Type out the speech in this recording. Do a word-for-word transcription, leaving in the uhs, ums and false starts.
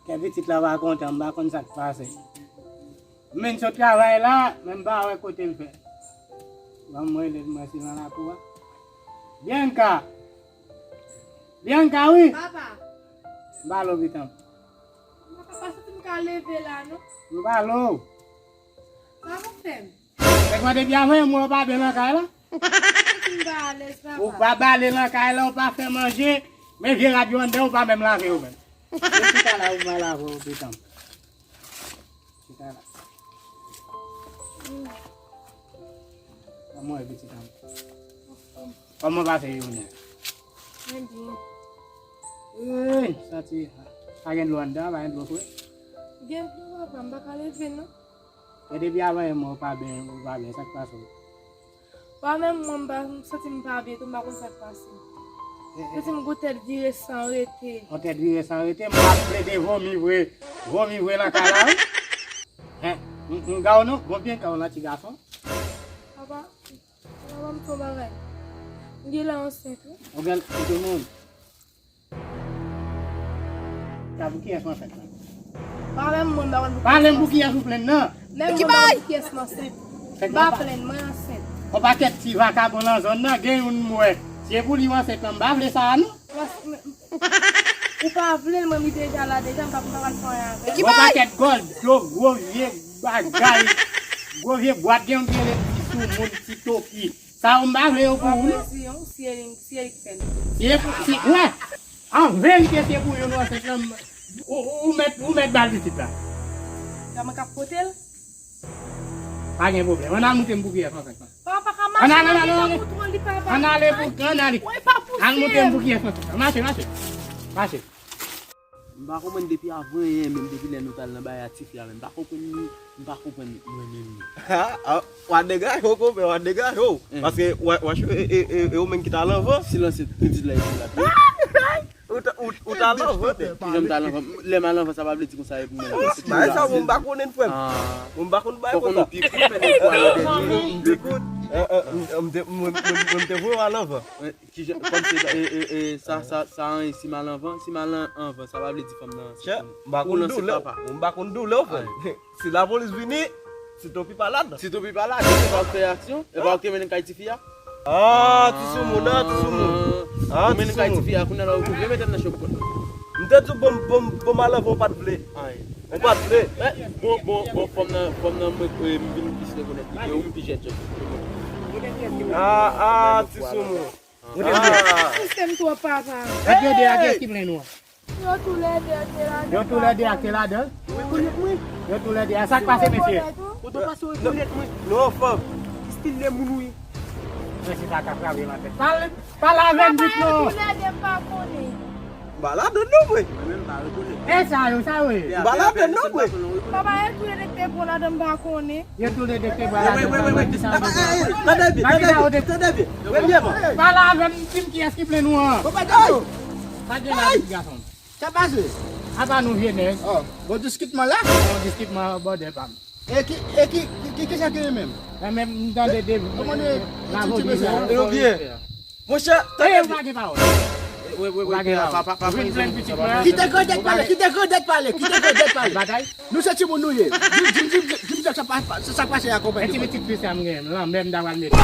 Kè pitit la pa kontan, m pa konn sa k pase. M vin sot travay la, men m pa wè kote l fè. Ban m rele l, mwen si nan lakou a. Byanka! Byanka, wi! Papa! M pale w, pitit. M pa ka pa santi m ka leve la, non. M pale w. Sa pou fè m? Fèk mande byen avè m, ou pa byen nan kay la? Ou pa alèz, papa. Ou pa bale nan kay la, ou pa fè manje, men vye rad yo anndan, ou pa menm lave yo menm. Ou chita la, ou pa lave yo, pitit. Chita la. Kòman w ye, pitit? Kòman w pase jounen an? Mwen byen. Ey, santi, pa gen dlo anndan, pa gen dlo fre? Gen dlo, papa, m pa ka leve, non. E depi avan yè mwen, ou pa byen, ou pa byen, sa k pase w? Wa menm mwen, m pa, m santi m pa byen tou, m pa konn sa k pase. Santi m gon tèt vire san rete. Yon tèt vire san rete, m ap plede vomi vre, vomi vre nan kay la, wi. Hen, m, m ga w non, bon byen ka w nan ti gason. Papa, papa, m fè yon bagay. M genlè ansent, wi. Ou gen, ou gen moun. Sa pou kiyès m ansent lan? Pale m, mwen, m pa konn pou kiyès m ansent. Pale m pou kiyès ou plenn nan? Menm mwen, m pa konn pou kiyès m ansent. M pa plenn, mwen ansent. Yon pakèt ti vakabon nan zòn nan, gen youn m wè. Se pou li w ansent lan, m pa vle sa a, non. Ou pa vle l, mwen, li deja la, deja, m pa, m pa pral fè anyen avè l. Yon pakèt gòdyo, gwo vye bagay, gwo vye bwat, gen youn ki rele ti soumoun, ti toki. Sa yo m pa vle yo pou ou, non. Mwen, si e li, si e li k fè l. Si e pou, si, wè, an verite, si e pou youn ou ansent lan, ou, ou, ou mèt, ou mèt ba l pitit la. Sa mwen k ap pote l? Pa gen pwoblèm. Ann al montre m pou kiyès m ansent lan. Papa, pa ka mache, ann ale, ann ale, ann ale. Ann ale pou, ann ale. Ann montre m pou kiyès m ansent lan. Mache, mache. Mache. M pa konprann depi avan yè, menm depi lè nou t al nan bagay a tifi a, menm m pa konprann li, m pa konprann mwen menm li. Ha, ha, w a degaje w, konpè, w a degaje w. Paske w a, w a, e, e, e, e ou menm ki t al anvan. Silans, pitit la epi la. Ou t, ou, ou t al anvan, tè. Kijan m t al anvan? Lè m al anvan, sa pa vle di konsa epi mwen. Bagay sa, mwen m pa konnen, frè m. Mwen m pa konn bagay konsa. Fòk ou pi kout, fè de fwa nan dènye. Pi kout. Eh, eh, m, m te, mwen, mwen, mwen m te voye w al anvan. Kijan, kòm se, e, e, e, sa, sa, sa anyen, si m al anvan, si m al an-, anvan, sa pa vle di fanm nan ansent. Chè, m pa konn doulè w. M pa konn doulè w, frè m. Si lapolis vini, Ti Topi pa ladan. Ti Topi pa ladan, e pa w k fè aksyon, e pa w k te mennen l kay tifi a. Ah, ti soumoun, ah, ti soumoun. Ah, ou mennen l kay tifi a, kounye a la ou vle mete l nan chòk pòt la. M te di w bon, bon, bon, m al anvan, ou pa t vle. Ou pa t vle. Bon, bon, bon, fanm nan, fanm nan, mwen, e, m vin plis rekonèt li ke ou, m pi jèn chòk. Ah, ah, ti soumoun. Sistèm twòp, papa. Gade de a kiyès ki plenn ou an? Yo toulède te ladan. Yo toulède a te ladan? Ou rekonèt mwen? Yo toulède a. Sa k pase, mesye? Ou tou pase ou rekonèt mwen? Non, fanm. Ki stil de moun ou ye? Mesye sa ka frape nan tèt. Pale, pale avè m vit non. Papa, yo toulède m pa konnen. M pa ladan non, mwen. Mwen menm pa rekonèt. E sa yo, sa yo ye? M pa ladan non, mwen. Papa, yo toulède te pran ladan m pa konnen. Yo toulède te pran ladan. Wi, wi, wi, wi. Tande byen, tande byen, tande byen. Premyèman. Pale avè m, di m kiyès ki plenn ou an. Bon, pa gen. Pa gen la, ti gason. Sa pase? Apa nou vye nèg. Oh, bon diskitman la? Bon diskitman bòdè pa m. E ki, e ki, ki, ki, ki sa ki renmen m? Renmen m tande de. Kòman nou ye? Ti, ti mesye. Yo byen. Monchè, tande byen. Ou pa gen pawòl. Wi, wi, wi, pa, pa, pa, pa. Kite Grandet pale, kite Grandet pale, kite Grandet pale. Batay. Nou se timoun nou ye. Di, di, di, di, di, sa pa, sa, sa pase a konpè. E ti pitit fi sa m genyen, lanmè m ta pral mete.